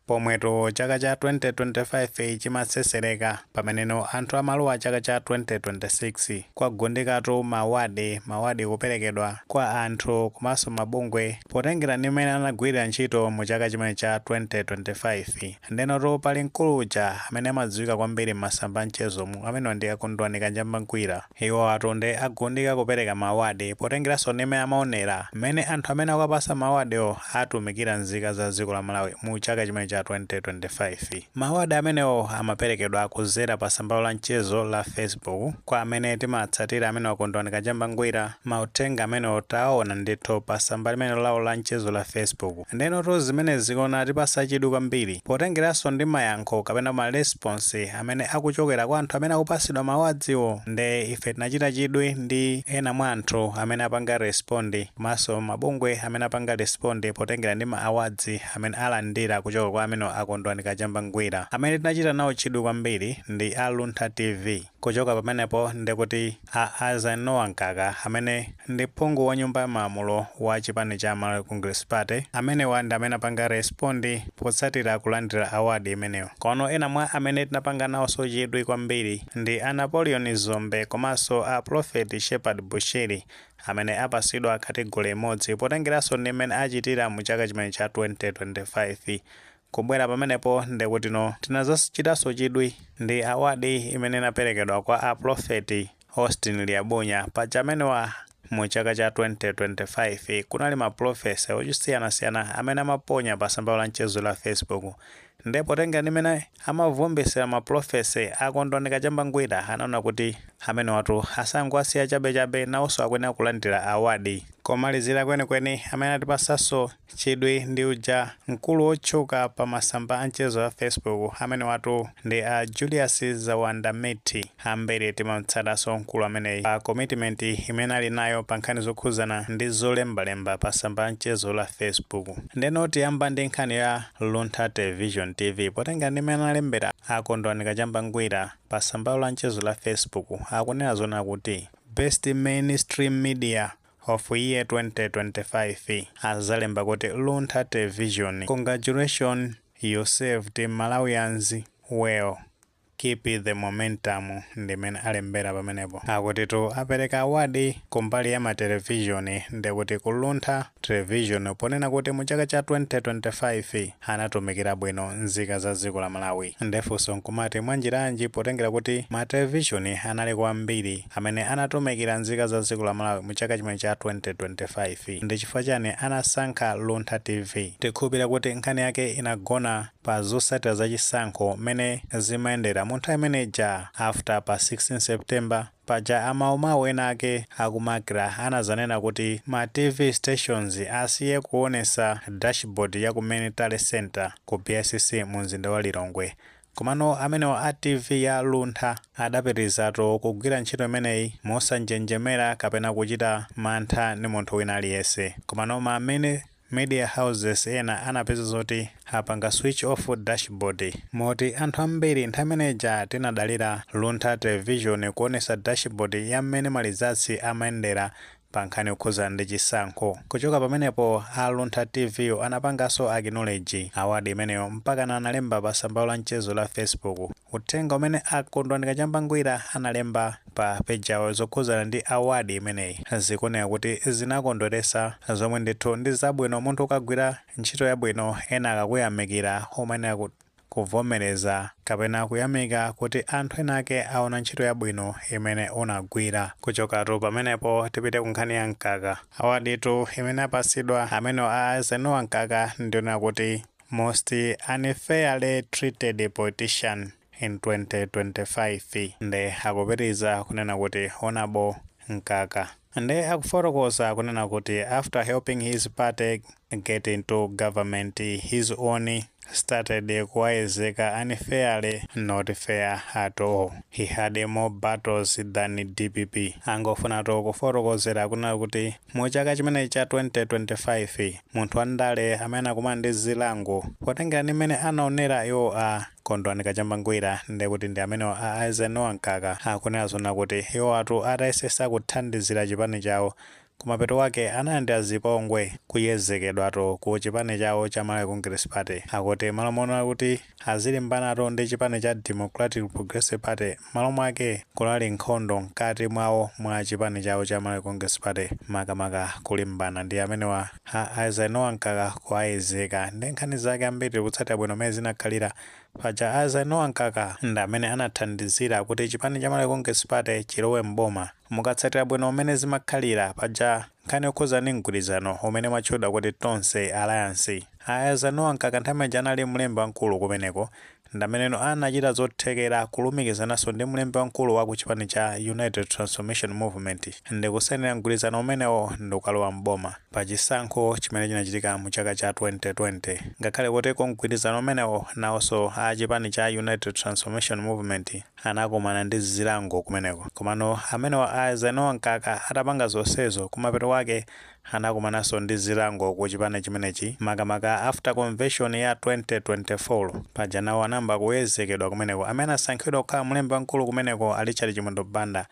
Pomwetu chaka cha 2025 chimatsesereka, pameneno anthu amalowa chaka cha 2026, kwagundikatu ma award, ma award kuperekedwa kwa anthu komanso mabungwe potengera ndi mmene anagwirira ntchito mu chaka chimene cha 2025. Ndenotu pali mkulu uja amene amadziwika kwambiri m'masamba a mchezomu, amene ndi Akondwani Kachamba Ngwira. Iwo atonde agundika kupereka ma award potengeranso ndi mmene amaonera mmene anthu amene akupasa ma awardwo atumikira nzika za dziko la Malawi mu chaka chimene cha 2025. Ma award amenewo amaperekedwa kuzera pa tsamba la mchezo la Facebook. Kwa amene timatsatira amene Akondwani Kachamba Ngwira, mauthenga amenewo taona ndithu pa tsamba limene lawo la mchezo la Facebook. Ndenotu zimene zikuona tipasa chidwi kwambiri potengeranso ndi mayankho kapena ma response amene akuchokera kwa anthu amene akupasidwa ma awardswo. Nde ife tinachita chidwi ndi ena mwa anthu amene apanga respond komanso mabungwe amene apanga respond potengera ndi ma awards amene alandira kuchoka kwa amene Akondwani Kachamba Ngwira. Amene tinachita nawo chidwi kwambiri ndi a Luntha TV. Kuchoka pamenepo ndikuti a Eisenhower Mkaka, amene ndi phungu wa nyumba ya malamulo wa chipani cha Malawi Congress Party. Amenewa ndi amene apanga respond potsatira kulandira award imeneyo. Kono ena mwa amene tinapanga nawonso chidwi kwambiri ndi a Napoleon Zombe komanso a Prophet Shepherd Bushiri, amene apasidwa category imodzi potengeranso ndi mmene achitira mu chaka chimene cha 2025. Kubwera pamenepo ndikuti no tinazachitanso chidwi ndi award imene inaperekedwa kwa a Prophet Austin Liabunya. Paja amenewa mu chaka cha 2025 kunali ma prophecy osiyanasiyana amene amaponya pa tsamba la mchezo la Facebook. Ndipo potenga ndi mmene amavumbisira ma prophecy, Akondwani Kachamba Ngwira anaona kuti amene watu asangowasiya chabechabe, nawonso akuyenera kulandira award. Komalizira kwenikweni, amene atipasanso chidwi ndi uja mkulu wotchuka pa masamba a mchezo wa Facebook, amene watu ndi a Julius Zawanda Meti. Ambiri timamtsatanso mkulu ameneyi pa commitment imene ali nayo pa nkhani zokhuzana ndi zolembalemba pa tsamba la mchezo la Facebook. Ndeno tiyamba ndi nkhani ya Luntha Television TV. Potenga ndi mmene analembera Akondwani Kachamba Ngwira pa tsamba la mchezo la Facebook, akunena zona kuti "Best Mainstream Media of Year 2025", azalemba kuti "Luntha Television, congratulations, you served Malawians well, keep the momentum." Ndimene alembera pamenepo. Akutitu apereka award kumbali ya matelevishoni, ndikuti ku Luntha Television, ponena kuti mu chaka cha 2025 anatumikira bwino nzika za dziko la Malawi. Ndefunso nkumati, mwanjiranji, potengera kuti matelevishoni anali kwambiri amene anatumikira nzika za dziko la Malawi mu chaka chimene cha 2025, ndi chifukwa chani anasankha Luntha TV? Tikhulupirira kuti nkhani yake inagona pa zotsatira zachisankho mmene zimayendera mu nthawi imeneja after pa 16 September. Paja amaumawu ena ake akumakra anazanena kuti ma TV stations asiye kuonesa dashboard ya kumene tally center ku BICC mu mzinda wa Lilongwe. Komano amenewa a TV ya Luntha adapitirizatu kugwira ntchito imeneyi mosanjenjemera kapena kuchita mantha ndi munthu wina aliyense. Komano ma amene media houses ena anapeza zoti apanga switch off dashboard, moti anthu ambiri nthawi imeneja tinadalira Luntha Television kuonesa dashboard ya mmene ma results amayendera pa nkhani yokhuzana ndi chisankho. Kuchoka pamenepo, a Luntha TV anapanganso acknowledge award imeneyo, mpaka analemba pa tsamba la mchezo la Facebook uthenga umene Akondwani Kachamba Ngwira analemba pa page yawo zokhuzana ndi award imeneyi. Zikuoneka kuti zinakondweresa, zomwe ndithu ndi zabwino. Munthu ukagwira ntchito yabwino, ena akakuyamikira, umayenera kuvomereza kapena kuyamika kuti anthu ena ake aona ntchito yabwino imene unagwira. Kuchokatu pamenepo tipite ku nkhani ya Mkaka. Awardtu imene apasidwa amene a Eisenhower Mkaka ndionera kuti "Most Unfairly Treated Politician in 2025". Nde akupitiriza kunena kuti Honorable Mkaka, nde akufotokoza kunena kuti after helping his party get into government, his own started kuwayezeka unfairly. Not fair at all. He had more battles than DPP. Angofunatu kufotokozera kunena kuti mu chaka chimenechi cha 2025, munthu wandale amene akumana ndi zilango potengera ndi mmene anaonera iwo a Kondwani Kachamba Ngwira, ndekuti ndi amene a Eisenhower Mkaka. Akunena zona kuti iwo atu atayesesa kuthandizira chipani chawo. Kumapeto wake analandira zipongwe, kuyezekedwatu ku chipani chawo cha Malawi Congress Party. Akuti malo moona kuti azilimbanatu ndi chipani cha Democratic Progressive Party, malo mwake kunali nkhondo mkati mwawo mwa chipani chawo cha Malawi Congress Party, makamaka kulimbana ndi amenewa a Eisenhower Mkaka, kuayezeka. Ndi nkhani zake ambiri kutsatira bwino mmene zinakhalira. Paja Eisenhower Mkaka ndi amene anathandizira kuti chipani cha Malawi Congress Party chilowe mboma. Mukatsatira bwino mmene zimakhalira, paja nkhani yokhuza ndi mgwirizano umene mwatchedwa kuti Tonse Alliance, Eisenhower Mkaka nthawi imeneyi anali mlembi wamkulu kumeneko, ndi ameneno anachita zothekera kulumikizananso ndi mlembi wamkulu wa ku chipani cha United Transformation Movement ndi kusainira mgwirizano umenewo ndi kukalowa mboma pa chisankho chimene chinachitika mu chaka cha 2020, ngakhale kuti ku mgwirizano umenewo nawonso a chipani cha United Transformation Movement anakumana ndi zilango kumeneko. Komano amenewa Eisenhower Mkaka atapanga zonsezo, kumapeto wake anakumananso ndi zilango ku chipani chimenechi, makamaka after convention ya 2024. Paja nawo anayamba kuyezekedwa kumeneko. Amene asankhidwa kukhala mlembi wamkulu kumeneko, a Richard Chimwendo Banda,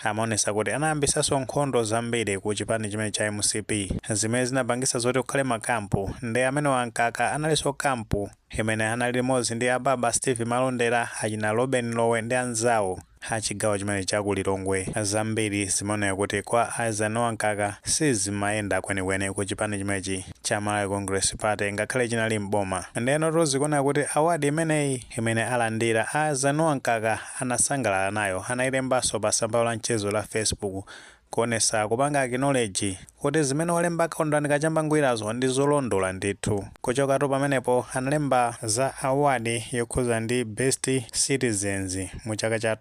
amaonesa kuti anayambisanso nkhondo zambiri ku chipani chimene cha MCP, zimene zinapangisa zoti kukhale makampu. Ndi amenewa Mkaka analinso camp imene anali limodzi ndi ababa Steve Malondera, achina Robin Lowe ndi anzawo achigawo chimene cha Lilongwe. Zambiri zimaoneka kuti kwa Eisenhower Mkaka sizimayenda kwenikweni ku chipani chimenechi cha Malawi Congress Party, ngakhale chinali mboma. Ndeno tozikuona kuti award imeneyi imene alandira Eisenhower Mkaka anasangalala nayo, anayilembanso pa tsamba la mchezo la Facebook kuonesa kupanga acknowledge kuti zimene walemba Kondwani Kachamba Ngwirazo ndi zolondola ndithu. Kuchokatu pamenepo analemba za award yokhuza ndi Best Citizens mu chaka cha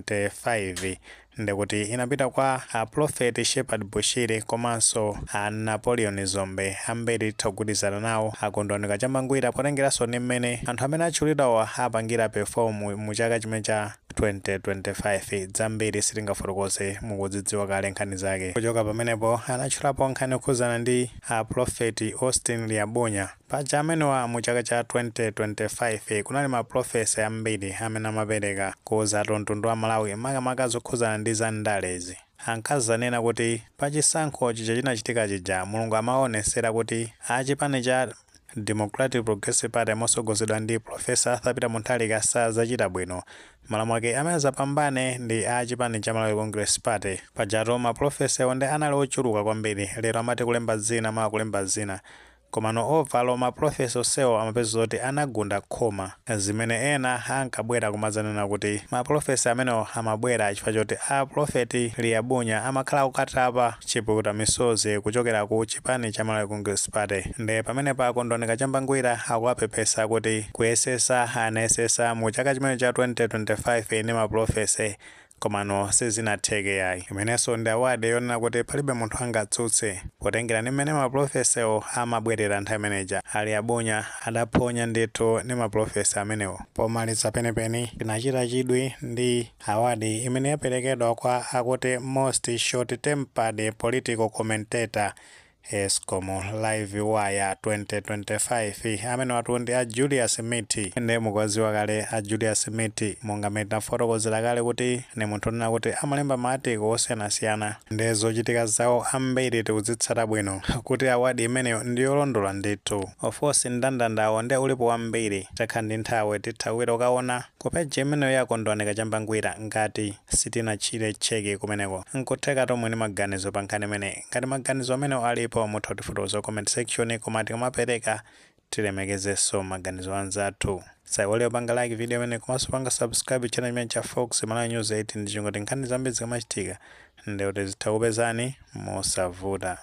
2025, ndikuti inapita kwa a Prophet Shepherd Bushiri komanso a Napoleon Zombe. Ambiri titha kugwirizana nawo akondwani Kachamba Ngwira, potengeranso ndi mmene anthu amene atchulidwawa apangira perform mu chaka chimene cha 2025. Zambiri sitingafotokoze, mukudzidziwa kale nkhani zake. Kuchoka pamenepo anatchulapo nkhani yokhuzana ndi a Prophet Austin Liabunya. Paja amenewa mu chaka cha 2025 kunali ma prophecy ambiri amene amapereka kuwuza mtundu wa Malawi, makamaka zokhuzana ndi za ndalezi. Ankazanena kuti pachisankho chija chinachitika chija, Mulungu amaonesera kuti achipani cha Democratic Progressive Party mosogozedwa ndi Professor Arthur Peter Mutharika sazachita bwino, malo mwake amene azapambane ndi a chipani cha Malawi Congress Party. Pajatu ma prophecy ndi anali ochuluka kwambiri, lero amati kulemba zina, mawa kulemba zina, komano overall ma prophecy onsewo amapeza zoti anagunda khoma, zimene ena ankabwera kumadzanena kuti ma prophecy amenewo amabwera chifukwa choti a Prophet Liabunya amakhala kukatapa chipukuta misozi kuchokera ku chipani cha Malawi Congress Party. Ndi pamenepo akondwani Kachamba Ngwira akuwapepesa kuti kuyesesa anayesesa mu chaka chimene cha 2025 ndi ma prophecy, komano sizinatheke yayi. Imenenso ndi award yonena kuti palibe munthu angatsutse, potengera ndi mmene ma prophecywo amabwerera nthawi imeneja. Ali Abunya adaphonya ndithu ndi ma prophecy amenewo. Pomaliza penipeni, tinachita chidwi ndi award imene yaperekedwa kwa akuti Most Short Tempered Political Commentator, ESCOM Live Wire 2025. Amene watu ndi a Julius Miti. Ndi mukuwadziwa kale a Julius Miti, monga mmene tinafotokozera kale kuti ni munthu onena kuti amalemba ma article osiyanasiyana, ndi zochitika zawo ambiri tikudzitsata bwino kuti award imeneyo ndiyolondola ndithu. Of course, mndandandawo ndi ulipo wambiri. Takhala ndi nthawi, tithawira ukaona ku page imeneyo yakondwani Kachamba Ngwira. Ngati sitinachite check kumeneko, nkutheka tomwe ndi maganizo pa nkhani imeneyi. Ngati maganizo amenewo alipo, mutha kutifotokoza comment section, koma tikamapereka tilemekezenso maganizo anzathu. Saiwale kupanga like video imene komanso panga subscribe channel imene cha Fox Malawi News 8, ndi chingoti nkhani zambiri zikamachitika ndikuti zitha kupezani mosavuta.